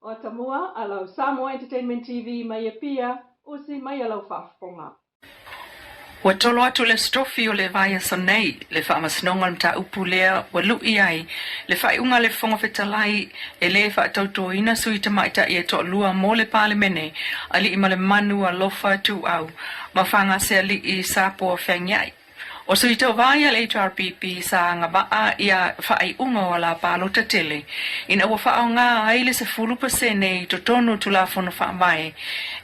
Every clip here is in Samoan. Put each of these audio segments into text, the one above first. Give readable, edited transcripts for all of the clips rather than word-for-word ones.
O Atamua a lau Samoa Entertainment TV mai Apia, usi mai a lau faafofoga. Ua tolo atu le Aso Tofi o le vaiaso nei le Faamasinoga o le mataupu lea ua lu'i ai le faaiuga a le Fofoga Fetalai e lē faatautoina sui tamaitai e toalua mo le Palemene, Aliimalemanu Alofa Tuuau ma Fagasealii Sapoa Feagiai. O sui tauva ia a le HRPP sa agavaa ia faaiuga o ala palota tele ina ua faaaoga ai le 10% i totonu o Tulafono Faavae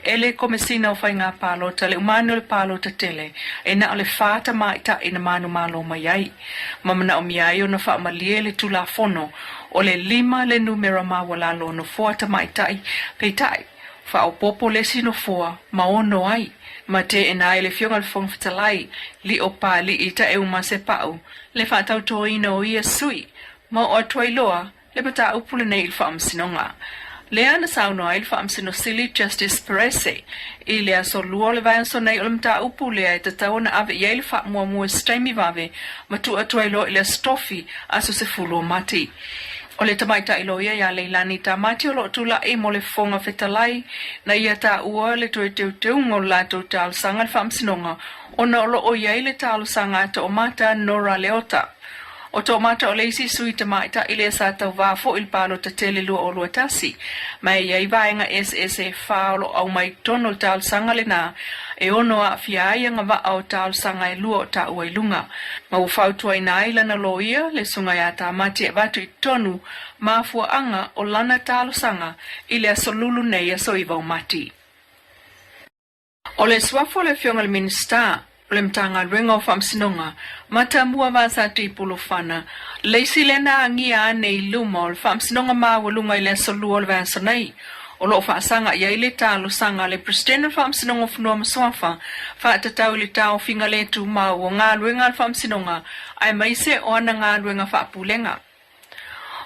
e le Komesina o Faiga Palota le umane o le palota tele e na o le fa tamaitai na manumalo mai ai ma manaomia ai ona faamalie le Tulafono o le lima le numera maualalo o nofoa tamaitai. Peitai, faaopoopo le isi nofoa ma ono ai ma teena ai le Afioga i le Fofoga Fetalai Lio Pāliʻi Taeuma Sepau le faatautoina o ia sui ma oo atu ai loa le mataupu lenei i le Faamasinoga. Lea na saunoa ai le Faamasino Sili Justice Perese i le aso Lua o le vaiaso nei o le mataupu lea e tatau ona ave i ai le faamuamua i se taimi vave ma tuu atu ai loa i le Aso Tofi, aso 10 o Mati. O le tamaitai loia iā Leilani Tamati o lo o tula'i mo le Fofoga Fetalai na ia taua le toe teuteuga o le latou talosaga i le Faamasinoga ona o lo o i ai le talosaga a Toomata Nora Leota. O Toomata o le isi sui tamaitai lea sa tauvā foi i le palota tele 2021, ma e i ai vaega eseese e fa o lo o aumai i totonu o le talosaga lenā e ono aafia ai agavaa o talosaga e lua o taua i luga, ma ua fautuaina ai lana loia, le Susuga iā Tamati e avatu i totonu mafuaaga o lana talosaga i le aso Lulu nei aso 9 o Mati. O le suafa o le Afioga i le Minisita o le Matagaluega o Faamasinoga, Matamua Vasati Pulufana, le isi lea na agia ane i luma o le Faamasinoga Maualuga i le aso Lua o le vaiaso nei, o lo o faasaga i ai le talosaga a le Peresetene o le Faamasinoga o Fanua ma Suafa faatatau i le taofiga le tumau o galuega a le Faamasinoga aemaise o ana galuega faapulega.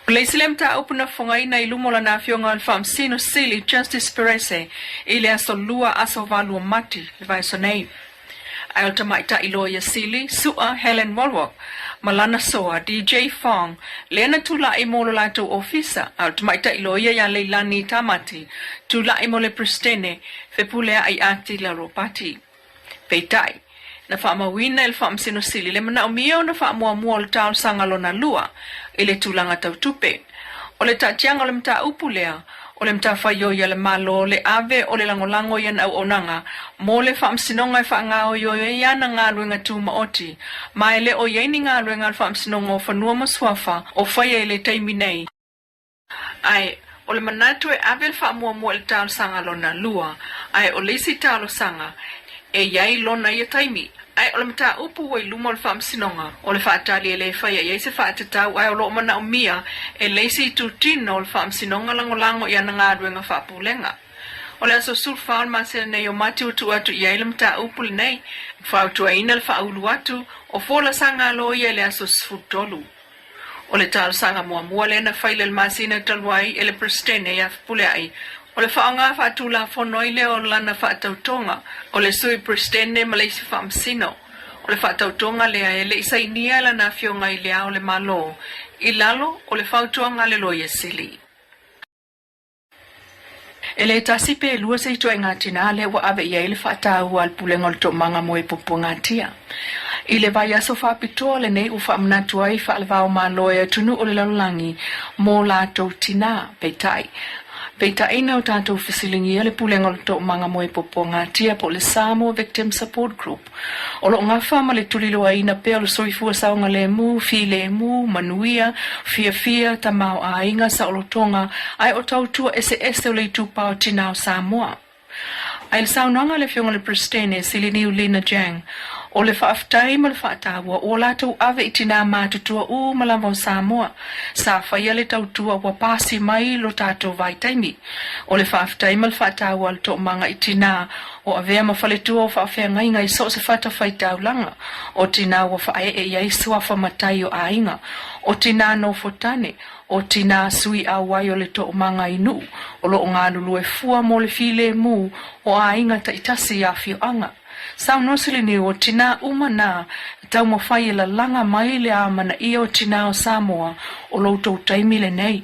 O le isi lea mataupu na fofogaina i luma o lana Afioga o le Faamasino Sili Justice Perese i le aso Lua aso 8 o Mati le vaiaso nei. Ae o le tamaitai loia sili, Su'a Helen Wallwork, ma lana soa, DJ Fong, lea na tula'i mo lo latou ofisa, a o le tamaitai loia iā Leilani Tamati, tula'i mo le Peresetene, Fepulea'i Atila Ropati. Peitai, na faamauina e le Faamasino Sili le manaomia ona faamuamua o le talosaga lona lua i le tulaga tau tupe. O le taatiaga o le mataupu lea, o le matafaioi a le Malo le ave o le lagolago i ana auaunaga mo le Faamasinoga e faagaoioi ai ana galuega tumaoti, ma e le o i ai ni galuega a le Faamasinoga o Fanua ma Suafa o faia i le taimi nei. Ae, o le manatu e ave le faamuamua i le talosaga lona lua, ae o le isi talosaga, e i ai lona ia taimi. Ae o le mataupu ua i luma o le Faamasinoga, o le faatali e le faia i ai se faatatau ae o lo o manaomia e le isi itutino o le Faamasinoga lagolago i ana galuega faapulega. O le aso 14 o le masina nei o Mati ua tuu atu i ai le mataupu lenei, fautuaina le faaulu atu o folasaga a loia i le aso 13. O le talosaga muamua lea na faila i le masina talu ai e le Peresetene ia Fepuleai, o le faaaoga faatulafono ai lea o lana faatautoga o le Sui Peresetene ma le isi Faamasino. O le faatautoga lea e le i sainia e lana Afioga i Le Ao o le Malo i lalo o le fautuaga a le Loia Sili. E le tasi pe lua se ituaiga tinā lea ua ave i ai le faataua a le Pulega o le Toomaga mo e Puapuagatia. I le vaiaso faapitoa lenei ua faamanatu ai faale-vao-Malo e atunuu o le lalolagi mo latou tinā. Peitai, peitai na o tatou fesiligia le Pulega o le Toomaga mo e Puapuagatia po o le Samoa Victim Support Group O lo o gafa ma le tuliloaina pea o le soifua saogalemu, filemu, manuia, fiafia, tamaoaiga, saolotoga, ae o tautua eseese o le itupa o tinā o Samoa. Ae i le saunoaga a le Afioga i le Peresetene, Siliniu Lina Jang, o le faafetai ma le faataua ua latou ave i tinā matutua uma lava o Samoa, sa faia le tautua ua pasi mai lo tatou vaitaimi. O le faafetai ma le faataua a le toomaga i tinā o avea ma faletua o faafeagaiga i so o se fatafaitaulaga, o tinā ua faaee i ai suafa matai o aiga, o tinā nofotane, o tinā sui auai o le toomaga i nuu o lo o galulue fua mo le filemu o aiga taitasi i afioaga. Saunoa Siliniu, o tinā uma nā. Taumafai e lalaga mai le amanaia o tinā o Samoa o lo outou taimi lenei.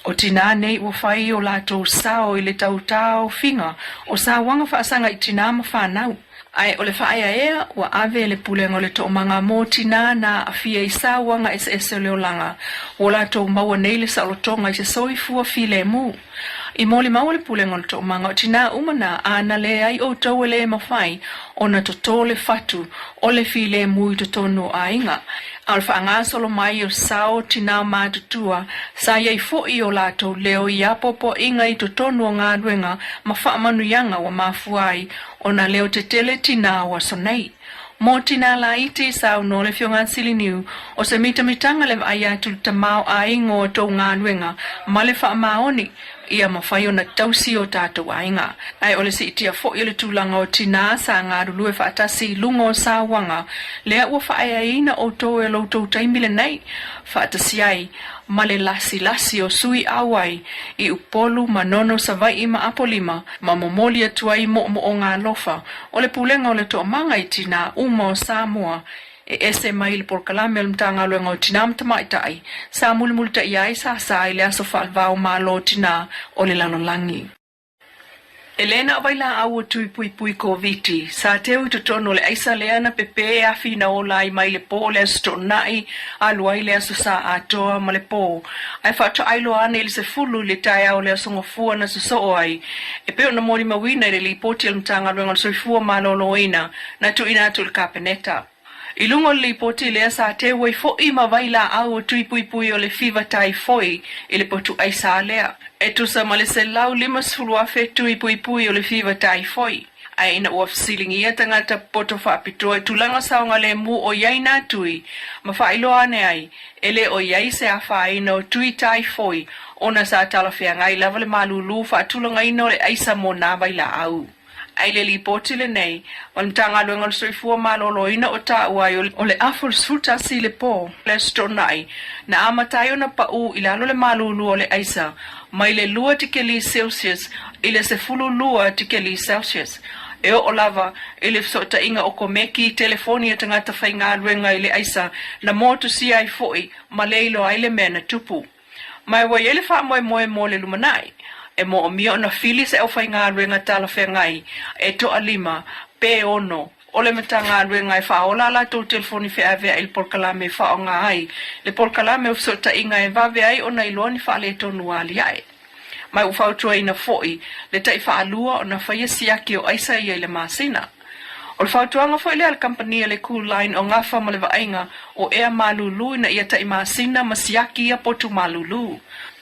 O tinā nei ua fai o latou sao i le tautaofiga o sauaga faasaga i tinā ma fanau. Ae o le faaeaea ua ave e le Pulega o le Toomaga mo Tinā na aafia i sauaga eseese o le olaga ua latou maua nei le saolotoga i se soifua filemu. I molimau a le Pulega o le Toomaga o tinā uma na ana leai outou e le mafai ona totō le fatu o le filemu i totonu o aiga. A o le faagasolo mai o sao tinā matutua sa i ai foʻi o latou leo i apoapoaiga i totonu o galuega ma faamanuiaga ua mafua ai ona leo tetele tinā o aso nei. Mo tinā laiti, saunoa le Afioga a Siliniu, o se mitamitaga le vaai atu i le tamaoaiga o a outou galuega ma le faamaoni ia mafai ona tausi o tatou aiga. Ae o le siitia foi o le tulaga o tinā sa galulue faatasi i luga o sauaga lea ua faaeaina outou e lo outou taimi lenei, faatasi ai ma le lasilasi o sui auai i Upolu, Manono, Savaiʻi ma Apolima, ma momoli atu ai moomooga alofa o le Pulega o le Toomaga i Tinā uma o Samoa e ese mai le polokalame o le Matagaluega o Tinā ma Tamaitai sa mulimulitaia ai sāsā i le aso faalevao Malo o Tinā o le Lalolagi. E lē na o vailaau o tui puipui Koviti sa teu i totonu o le aisa lea na pepē e afi na ola ai mai le pō o le Aso Toonai alu ai le Aso Sa atoa ma le pō ae faatoailoa ane i le 10 i le taeao o le Aso Gafua na sosoo ai e pei ona molimauina i le lipoti a le Matagaluega o le Soifua Maloloina na tuuina atu i le Kapeneta. I luga o le lipoti lea sa teu ai foʻi ma vailaau o tui puipui o le fiva taifoi i le potu aisa lea, e tusa ma le 150,000 tui puipui o le fiva taifoi. Ae ina ua fesiligia tagata poto faapitoa i tulaga saogalemu o i ai nā tui, ma faailoa ane ai, e le o i ai se afaina o tui taifoi ona sa talafeagai lava le malūlū faatulagaina o le aisa mo nā vailaau. Ae i le lipoti lenei, o le Matagaluega o le Soifua Maloloina o taua ai o le afu o le 11 i le pō le Aso Toonai na amata ai ona paʻū i lalo le malūlū o le aisa mai le 2 tikeli Celsius i le 12 tikeli Celsius. E oo lava i le fesootaiga o komeki i telefoni a tagata faigaluega i le aisa na motusia ai foʻi ma le iloa ai le mea na tupu. Ma e ua i ai le faamoemoe mo le lumanai, e moomia ona fili se aufaigaluega talafeagai e toalima pe ono o le Matagaluega e faaola a latou telefoni feaveai i le polokalame e faaaoga ai le polokalame o fesootaiga e vave ai ona iloa ni faaletonu aliae. Ma ua fautuaina foi le taifaalua ona faia siaki o aisa ia i le masina. O le fautuaga foi lea a le kamupani a le Cool Line o gafa ma le vaaiga o ea malūlū ina ia taʻi masina ma siaki ia potu malūlū.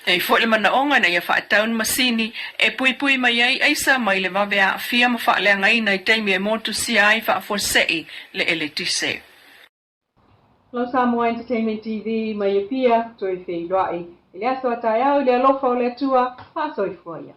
E i foi le manaoga ina ia faatau ni masini e puipui mai ai aisa mai le vave aafia ma faaleagaina i taimi e motusia ai faafuasei le eletise. Lau Samoa Entertainment TV mai Apia, toe feiloai i le aso a taeao i le alofa o le Atua, faasoifua ia.